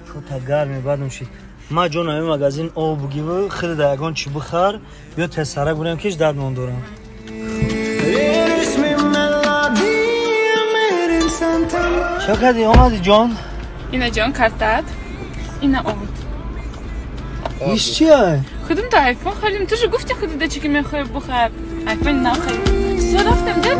Чота гарми бадам шид. Ма ҷон ами магазин об бугиву, хида да ягон чӣ бихар, биё тезсара гурем ки дад мон дорам. Чо кардӣ омадӣ ҷон? Ина ҷон картат, ина об. Иш чия? Худам то айфон харидем. Ту же гуфти худида чӣ ки мехоҳӣ бихар. Айфон нахарид. Всё рафтем да?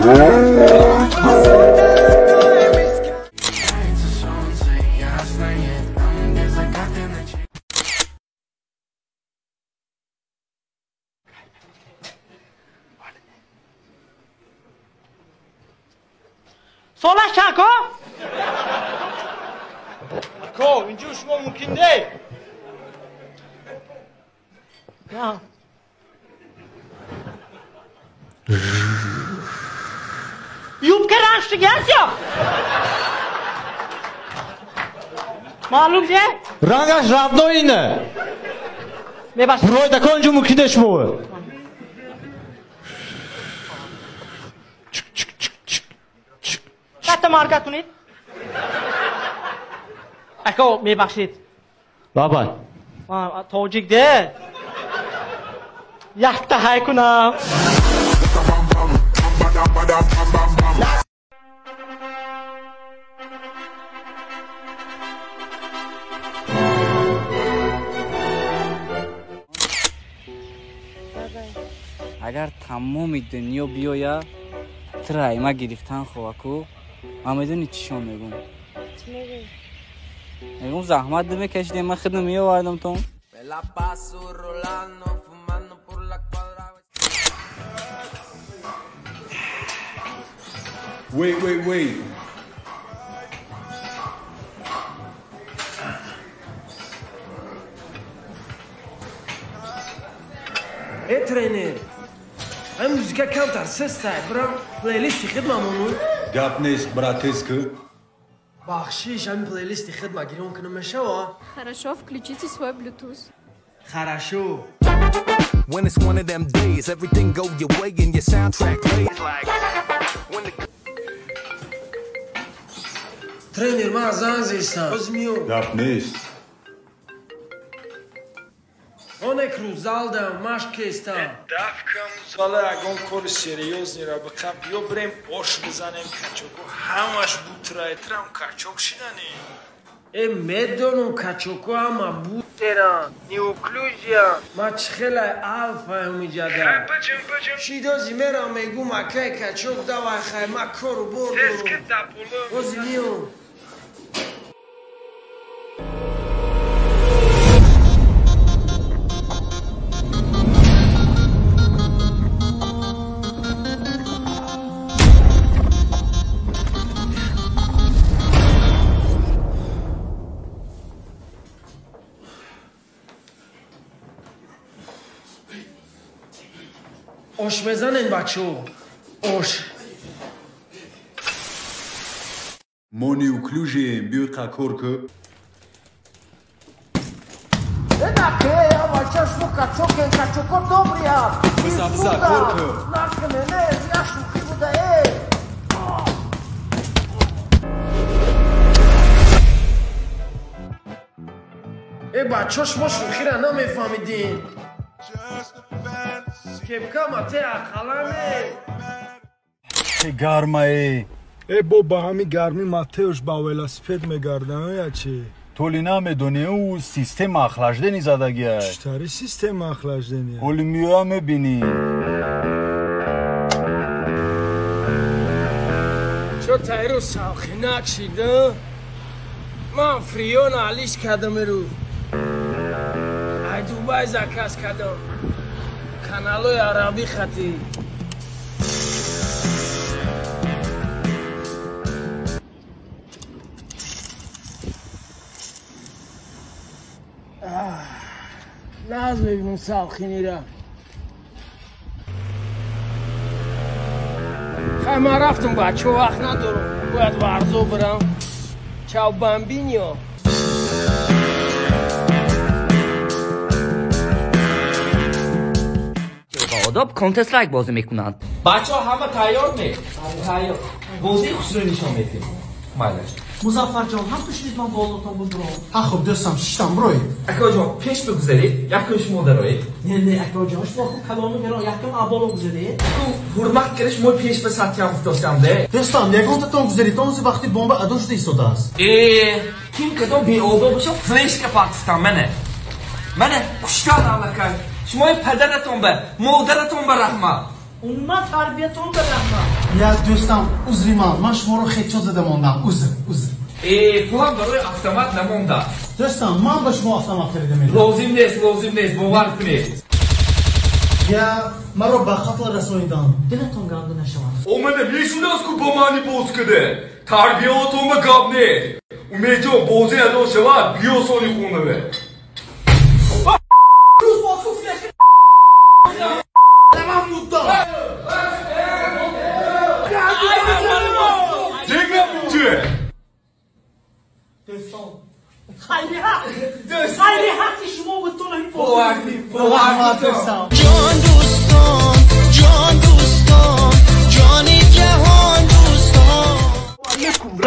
Солаш чанд ко? Ко, инҷо шумо мумкин не? На. Юбка раньше герсё. Маълум же? Рангаш родной ине. Мебахшед. Бурой да ко инҷо мумкин не шумо. Катта марка кунед. Ако мебахшед. Бабай. Тоҷик де. Якта ҳай кунам. Агар тамоми дунё биёя, тура айма гирифтан хоҳаку, ман медонӣ чишон мегӯм? Чӣ мегӯӣ? Мегӯм заҳмат намекашидем, ман худам меовардам то. Wait, wait, wait. Э, тренер, ай музыка камтар сестай, брам плейлисти хидмамону. Гап нест, братеску. Бахшиш, ами плейлисти хидма гирён кунам мешава? Хорошо, включите свой Bluetooth. Хорошо. When it's one of them days, everything go your way and your soundtrack plays like when the Тренер, ман занг зестам. Боз миём. Гап нест. Онек рӯзалдам, машқ кестам. Дафкам зала ягон кори серьёзнира бикам. Биё бирем ош бизанем качоко. Ҳамаш бутрай трам качок шидани. Э, медонам качоко ҳама бутеран. Неуклюжия. Ма чӣ хелай алфаем иҷада. Шидози мерам мегум акай качок давай хай ма кору бор дорум. Бози миём. Ош мезанем бачо. Ош. Мо неуклюжием, биёй қакор ку. Э, бача, шумо качокен, качоко добрия. Биза, биза, кор ку. Накне, не, я шӯхӣ буда, э. Э, бачо, шумо шӯхиро намефаҳмидин. Кепка мате ақалане. Чӣ гармае. Э, бо ба ҳами гармӣ Матеуш ба велосипед мегардам, я чӣ? Толи намедонӣ, ӯ система охлаждения задагиай. Чӣ тари система охлаждения? Ҳоли миёя мебинӣ. Чо тайру салхинак шида? Ман фриён алиш кардам эру. Ай Дубай заказ кардам. Каналои арабӣ хатӣ. Наз мебинам салхинира. Хай ман рафтам бачо, вақт надорам. Бояд варзо бирам. Чао бамбинио. Одоб Counter Strike бозӣ мекунанд. Бачаҳо ҳама тайёр ме? Тайёр. Бозии хушро нишон медиҳем. Майлаш. Музаффарҷон, ҳам ту шунид ман болотон бубурам. Ҳа хуб дӯстам, шиштам бироед. Акоҷон, пеш бигузаред, якум шумо дароед. Не, не, акоҷон, шумо хуб каломи меро якум аболо гузаред. Ҳурмат кардаш мо пеш ба сатҳиам гуфтостам де. Дӯстам, ягонтатон гузаред, он вақти бомба адо шуда истодааст. Э, ким кадом беобо боша флешка пакистан мана. Мана куштан аллакай. Шумои падаратон ба, модаратон ба раҳмат. Умуман тарбиятон ба раҳмат. Я дӯстам, узри ман, ман шуморо хечо зада мондам. Узр, узр. Э, пулам барои автомат намонда. Дӯстам, ман ба шумо автомат харида медиҳам. Лозим нест, лозим нест, бовар кунед. Я маро ба қатл расонидам. Дилатон ганда нашавад. Омада мешунас ку ба мани боз куде. Тарбиятон ба гап нест. Умедҷон, бозӣ адо шавад, биё сони хонаве. Хайри ҳаққи шумо бутон ҳамин ҷон дӯстон, ҷон дӯстон, ҷони ҷаҳон дӯстон.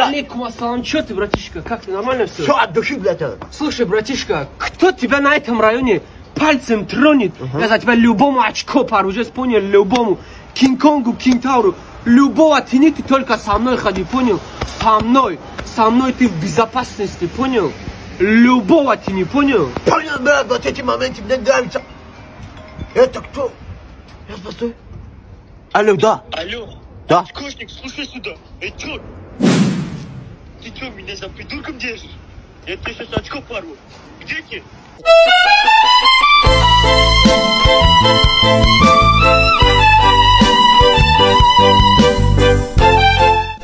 Алейкум ассалам, чё ты, братишка, как ты, нормально все? Все от души, блядь. Слушай, братишка, кто тебя на этом районе пальцем тронет, я за тебя любому очко пару, уже понял, любому. Кинг-Конгу, Кинтауру, любого тяни, ты только со мной ходи, понял? Со мной ты в безопасности, понял? Любого ты не понял? Понял, брат, вот эти моменты мне нравятся. Это кто? Я постой. Алло, да. Алло. Да. Очкошник, слушай сюда. Эй, чё? Ты чё, меня за придурком держишь? Я тебе сейчас очко порву. Где ты?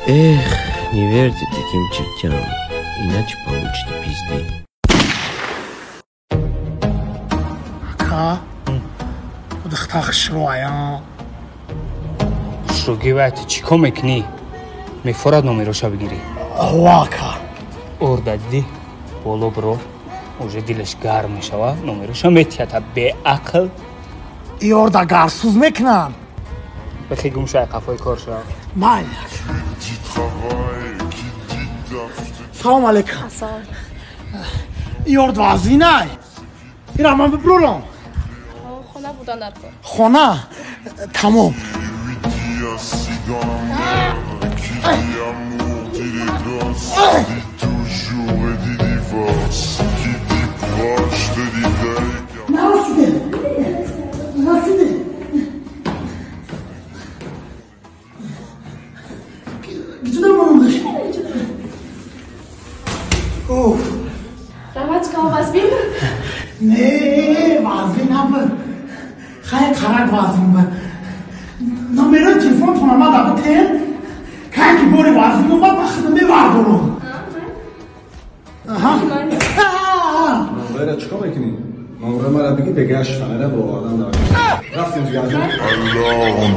Эх, не верьте таким чертям, иначе получите пизды. Ака, духтар хушрӯая. Хушрӯгӣ вай ту чӣ кор мекунӣ? Мефорад номероша бигирӣ. Ова, ака. Орда дидӣ, боло биро, уже дилаш гарм мешавад, номероша метиҳад, беақл. И орда гарсӯз мекунанд. Бихе гум шай қафои кор шав. Майли. Салом алейкум. И орд вазнинай. Ира ман биброрам. Хона будан дар кор. Хона? Тамом. Нарасиде. Нарасиде. Раматика вазбин? Не, вазбин набуд. Хай қарак вазбин буд. Номерои телефонтон омад абутен, кай ки бори вазбин омад, ба худам мевардорам. Номера чӣ кор мекунӣ? Номерои мара бигӣ, бегаш фанера бо одам давай. Рафтем ҷигарҷон. Аллоҳ.